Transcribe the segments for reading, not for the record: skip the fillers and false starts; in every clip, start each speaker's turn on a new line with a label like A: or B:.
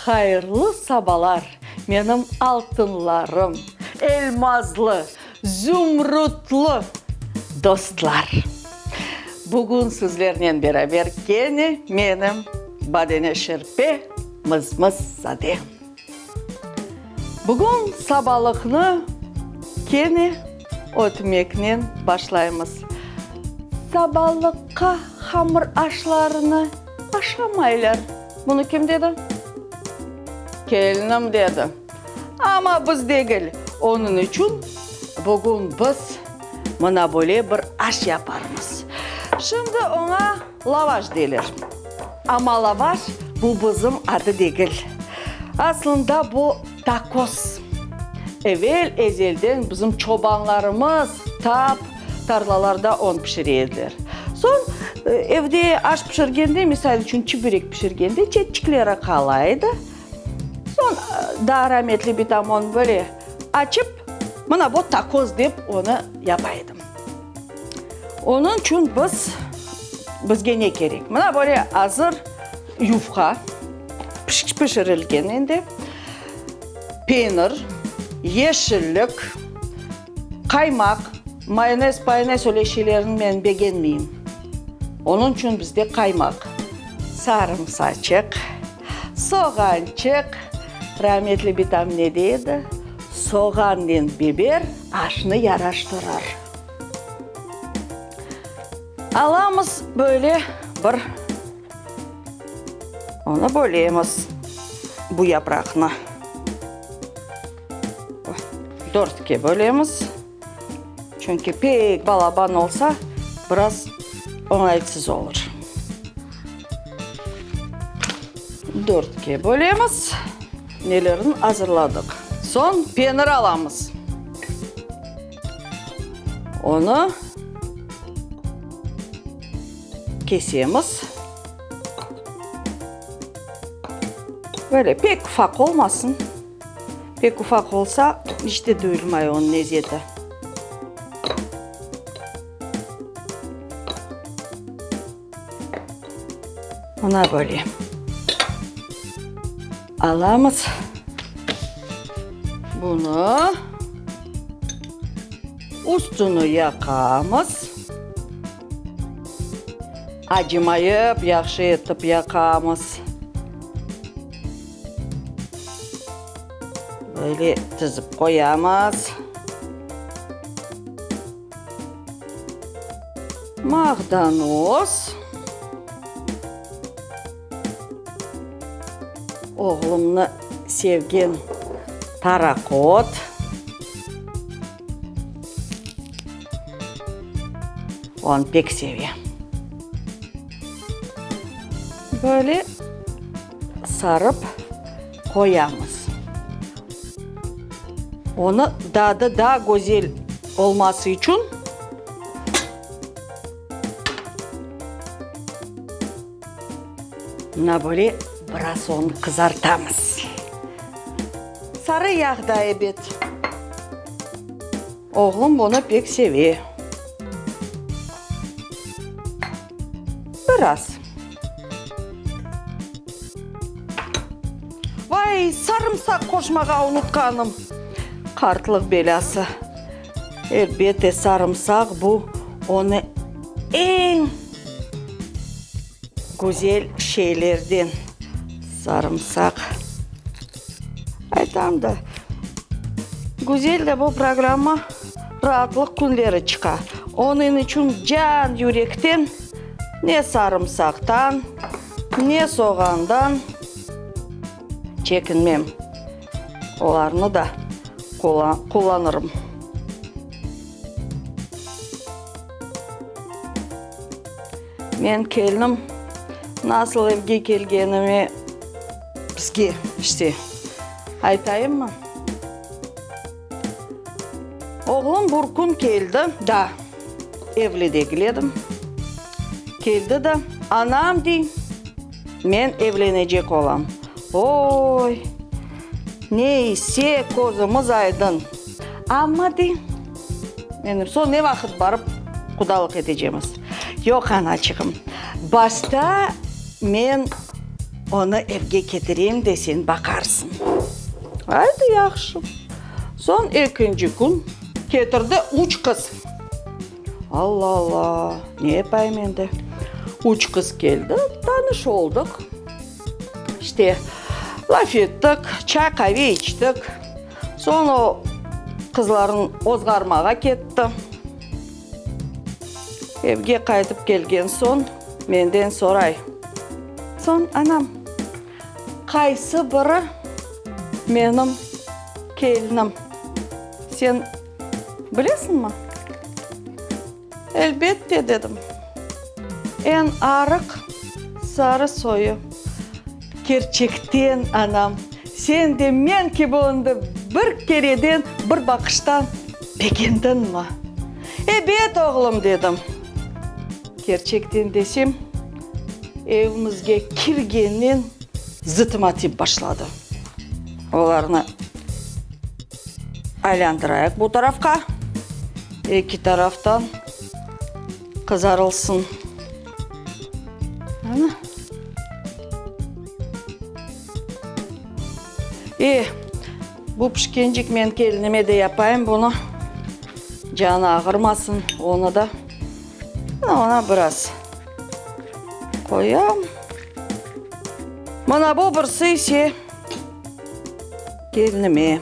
A: Hayırlı sabalar, menim altınlarım, elmazlı, zümrütlı dostlar! Bugün sizlernen beraber kene menim Badene Şerpe Mızmız-zade. Bugün sabalıqnı kene ötmeknen başlaymız. Sabalıqqa hamır aşlarını aşamaylar. Bunı kim dedi? Kelinim dedi. Amma biz degil. Onıñ içün bugün biz mına böyle bir aş yaparmız. Şimdi oña lavaş deyler. Amma lavaş bu bizim adı degil. Aslında bu takos. Evel-ezelden bizim çobanlarımız tap tarlalarda on pişire ediler. Soñ evde aş pişirgende, misal içün çiberek pişirgende çetçikleri qala edi. Soñ daa rametli bitam onı böyle açıp, mına bu takoz dep onı yapa edi. Onıñ içün biz, bizge ne kerek? Mına böyle azır yufqa, pişirilgen endi, penir, yeşillik, qaymaq, mayonez, payonez öyle şeylerni men begenmeyim. Onıñ içün bizde qaymaq, sarımsaçıq, soğançıq, rametli bitam ne dey edi? Soğannen biber aşnı yaraştırır. Alamız böyle bir, onı bölemiz, bu yapraqnı. Dörtke bölemiz, çünki pek balaban olsa, biraz oñaytsız olur. Dörtke bölemiz, nelerini azırladıq. Soñ penir alamız. Onı kesemiz. Böyle pek ufaq olmasın. Pek ufaq olsa, iç de duyulmay onıñ lezeti. Mına böyle alamız bunı, üstüni yaqamız, acımayıp yahşı etip yaqamız. Böyle tizip qoyamız. Mağdanoz. Oğlumnı sevgen taraqot. Onı pek seve. Böyle sarıp qoyamız. Onı dadı daa güzel olması içün mına böyle biraz onı qızartamız. Sarı yağ da ebet. Oğlum bunı pek seve. Biraz. Vay, sarımsaq qoşmağa unutqanım. Qartlıq belâsı. Elbette, sarımsaq bu onı eñ güzel şeylerden. Sarımsaq. Aytam da, güzel de bu programma raatlıq künleri çıqa. Onıñ içün can yürekten ne sarımsaqtan, ne soğandan çekinmem, olarnı da qullanırım. Men keldim, nasıl evge kelgenimi bizge, işte, aytayımmı? Oğlum bir kün keldi, daa evli degil edim, keldi de, anam, dey, men evlenecek olam. Oy, ne ise, közümiz aydın. Amma, dey, menim soñ ne vaqıt barıp qudalıq etecemiz? Yoq, anaçığım, başta men. Onı evge ketireyim de sen baqarsıñ. Aydı, yahşı. Soñ ekinci kün ketirdi üç qız. Alla-alla, ne yapayım endi? Üç qız keldi, tanış oldıq. İşte, laf ettik, çay-qave içtik. Soñ o qızlarnı ozğarmağa ketti. Evge qaytıp kelgen soñ menden soray. Soñ, anam, qaysı biri menim kelinim, sen bilesiñmi? Elbette, dedim. Eñ arıq sarı soyu. Kerçekten, anam, sen de men kibi onı bir kereden, bir baqıştan begendiñmi? Ebet, oğlum, dedim. Kerçekten desem, evimizge kirgennen zıtıma tiyip başladı. Olarnı aylandırayıq bu tarafqa, eki taraftan qızarılsın. Ana. E, bu pişkencik men kelinime de yapayım bunı. Canı ağırmasın, onı da. Ona biraz qoyam. Mına bu birisi ise kelinime.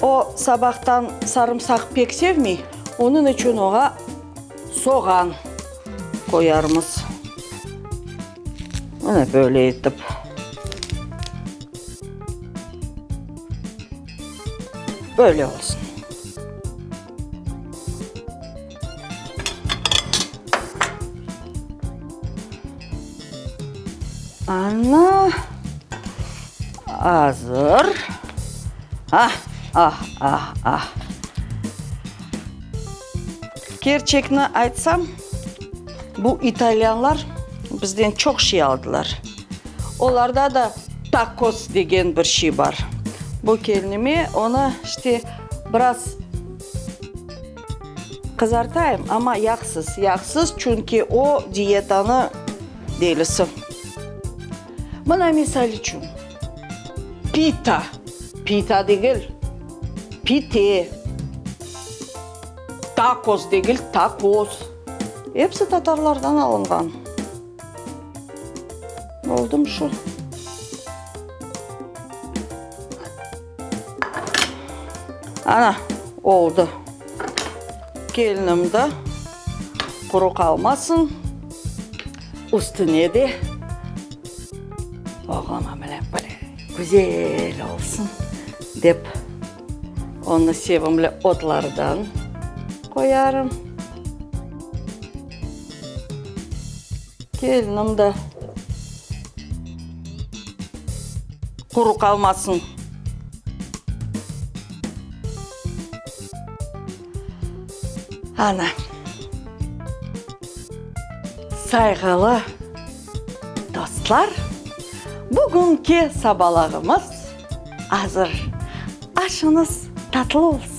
A: O sabahtan sarımsaq pek sevmey, onıñ içün oña soğan qoyarmız. Mına böyle etip. Böyle olsun. Ana, azır. Ah, ah, ah, ah. Kerçekni aytsam, bu italyanlar bizden çoq şey aldılar. Olarda da takos degen bir şey bar. Bu kelinime onı işte biraz qızartayım, amma yağsız, yağsız, çünki o diyetanı delisi. Mına misal içün, pita, pita degil, pite, takos degil, takoz. Episi tatarlardan alınğan. Oldım şu. Ana, oldı. Kelinim de quru qalmasın. Üstüne de oğluma mına böyle güzel olsun dep, onı sevimli otlardan qoyarım. Kelinim de quru qalmasın. Ana, sayğılı dostlar, bugünki sabalağımız azır. Aşıñız tatlı olsun!